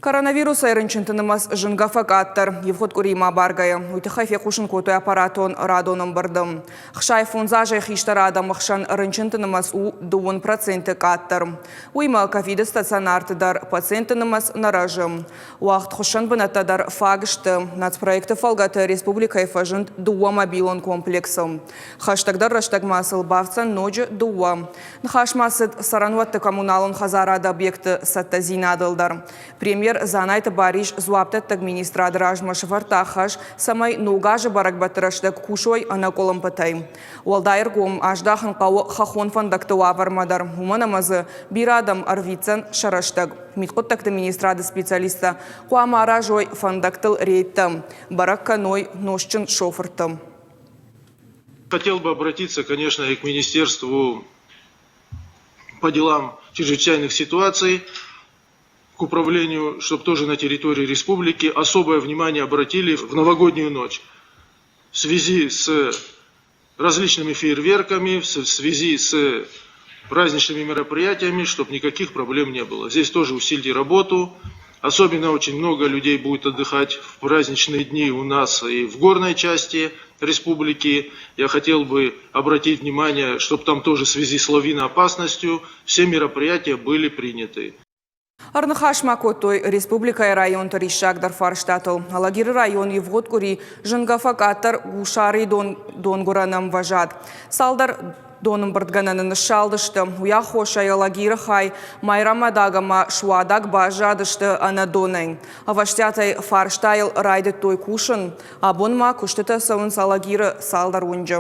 Коронавирусӕй рынчынты нымӕц зынгӕ фӕкъаддӕр ивгъуыд къуыримӕ абаргӕйӕ. Уый тыххӕй фехъусын кодтой аппаратон радон ӕмбырды. 65 азӕй хистӕр адӕмы хсӕн рынчынты нымӕц у 2% къаддӕр. Уыимӕ ковиды стационарты дӕр пациентты нымӕц нӕ рӕзы. Уӕгъд хуыссӕн бынӕттӕ дӕр фаг сты. Нацпроекты фӕлгӕты республикӕйы фӕзынд дыууӕ мобилон комплексы. Хӕстӕгдӕр рӕстӕгмӕ сыл бафтдзӕн ноджы дыууӕ. Ныхас ма цыд цӕрӕнуӕтты коммуналон хӕдзарады объектты цӕттӕдзинадыл дӕр. Премьер Дзанайты Барис дзуапдӕттӕг министрады размӕ сӕвӕрдта хӕс, цӕмӕй ног азы бӕрӕгбӕтты рӕстӕг кусой ӕнӕкъуылымпытӕй. Уӕлдай ӕргом аздахын хъӕуы хӕххон фӕндӕгты уавӕрмӕ дӕр, уымӕн ӕмӕ дзы бирӕ адӕм ӕрвитдзӕн сӕ рӕстӕг. Мидхъуыддӕгты министрады специалисттӕ хъуамӕ аразой фӕндӕгтыл рейдтӕ, бӕрӕг кӕной нозтджын шофырты. Хотел бы обратиться, конечно, и к Министерству по делам чрезвычайных ситуаций, к управлению, чтобы тоже на территории республики особое внимание обратили в новогоднюю ночь. В связи с различными фейерверками, в связи с праздничными мероприятиями, чтобы никаких проблем не было. Здесь тоже усилите работу. Особенно очень много людей будет отдыхать в праздничные дни у нас и в горной части республики. Я хотел бы обратить внимание, чтобы там тоже в связи с лавиноопасностью все мероприятия были приняты. Ӕрныхас ма кодтой республикӕйы районты риссагдӕр фарстатыл. Алагиры район ивгъуыд къуыри зынгӕ фӕкъаддӕр Гусары донгуырӕн ӕмвӕзад. Цалдӕр донӕмбырдгӕнӕны ныссалдысты. Уый аххосӕй Алагиры хай Майрӕмадаг ӕмӕ Суадаг баззадысты ӕнӕ донӕй. Ӕвӕстиатӕй фарстайыл райдыдтой кусын. Абон ма куыстытӕ цӕуынц Алагиры цалдӕр уынджы.